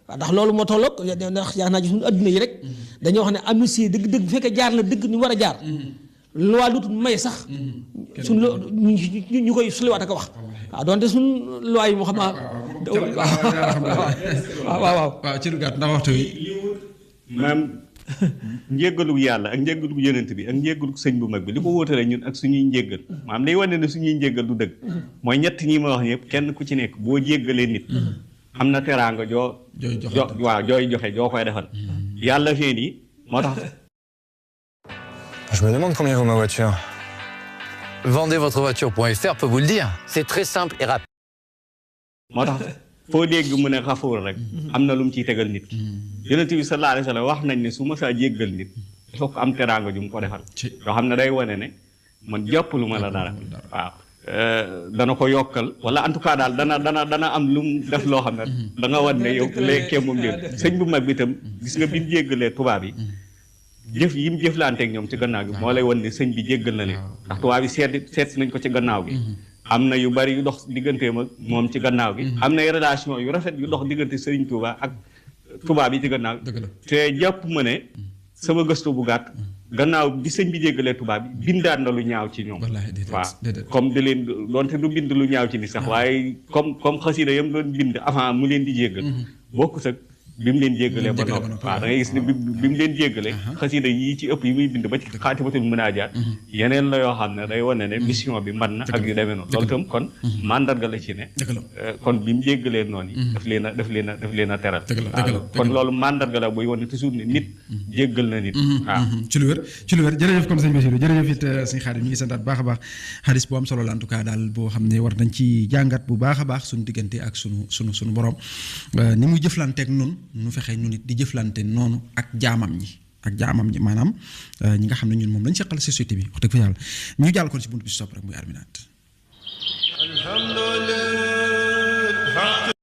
[SPEAKER 1] waaw ndax loolu moo tolloog ndax yaa naa ci suñu adduna yi rek dañoo wax ne amnistie dëgg bu fekkee jaar la dëgg ni war a jaar loi lutul may sax suñ ñu koy suliwaat ak a wax waaw doonte suñ loi yi moo xam waaw
[SPEAKER 2] ci lu gàtt ndax waxtu wi
[SPEAKER 3] maam njéggalu yàlla ak njéggalu yonent bi ak njéggalu sëñ bu mag bi li ko wóotale ñun ak suñuy njéggal maanaam day wane ne suñuy njéggal du dëgg mooy ñett ñi ma wax yëpp kenn ku ci nekk boo jéggalee nit am na teraanga jooy joxe joo koy defal yàlla fee nii moo tax.
[SPEAKER 4] Je me demande combien vaut ma voiture.
[SPEAKER 5] Vendezvotrevoiture.fr peut vous le dire. C'est très simple et rapide.
[SPEAKER 3] moo tax foo dégg mu ne xafuur rek am na lu mu ciy tegal nit ki yonent bi sallallahu alayhi wa sallam wax nañ ne su ma saa jéggal nit il faut que am teraanga ju mu ko defal yoo xam ne day wane ne man jàppalu ma la dara waaw dana ko yokkal wala en tout cas daal dana am lu mu def loo xam ne da nga wan ne yow léegi moom jël sëñ bu mag bi itam gis nga bi mu jéggalee tubaab yi jëf yi mu jëflanteeg ñoom ci gannaaw gi moo lay wan ne sëñ bi jéggal na leen ndax tubaab yi seet nañ ko ci gannaaw gi am na yu bari yu dox digganteem ak moom ci gannaaw gi am na ay relation yu rafet yu dox diggante Sëriñ Tuuba ak tubaab yi ci gannaaw te jàpp ma ne sama gëstu bu gàtt gannaaw bi sëñ bi jéggalee tubaab bi bindaat na lu ñaaw ci ñoom waaw comme di leen doonte du bind lu ñaaw ci ni sax waaye comme xasida yam doon bind avant mu leen di jéggal bokkut ak bi mu leen jéggalee ba noppi waaw da ngay gis ne bi mu leen jéggalee xasida yi ci ëpp yi muy bind ba ci xaatimatul munaajaat yeneen la yoo xam ne day wane ne mission bi mat na ak yu demee noonu loolu itam kon mandarga la ci ne kon bi mu jéggalee noonu yi daf leen a teral kon loolu mandarga la buy wane toujours ne nit jéggal na nit waaw
[SPEAKER 2] ci lu wér jërëjëf kon sëñ Bassirou jërëjëf it sëñ Xaadim ñu ngi santaat baax a baax xadis bu am solo la en tout cas daal boo xam ne war nañ ci jàngat bu baax a baax suñu diggante ak suñu borom ni muy jëflanteek noonu nu fexe ñu nit di jëflante noonu ak jaamam ñi maanaam ñi nga xam ne ñun moom lañ seqal société bi wax dëgg fa yàlla ñu jàll kon si buntu bi si topp rek muy arminaat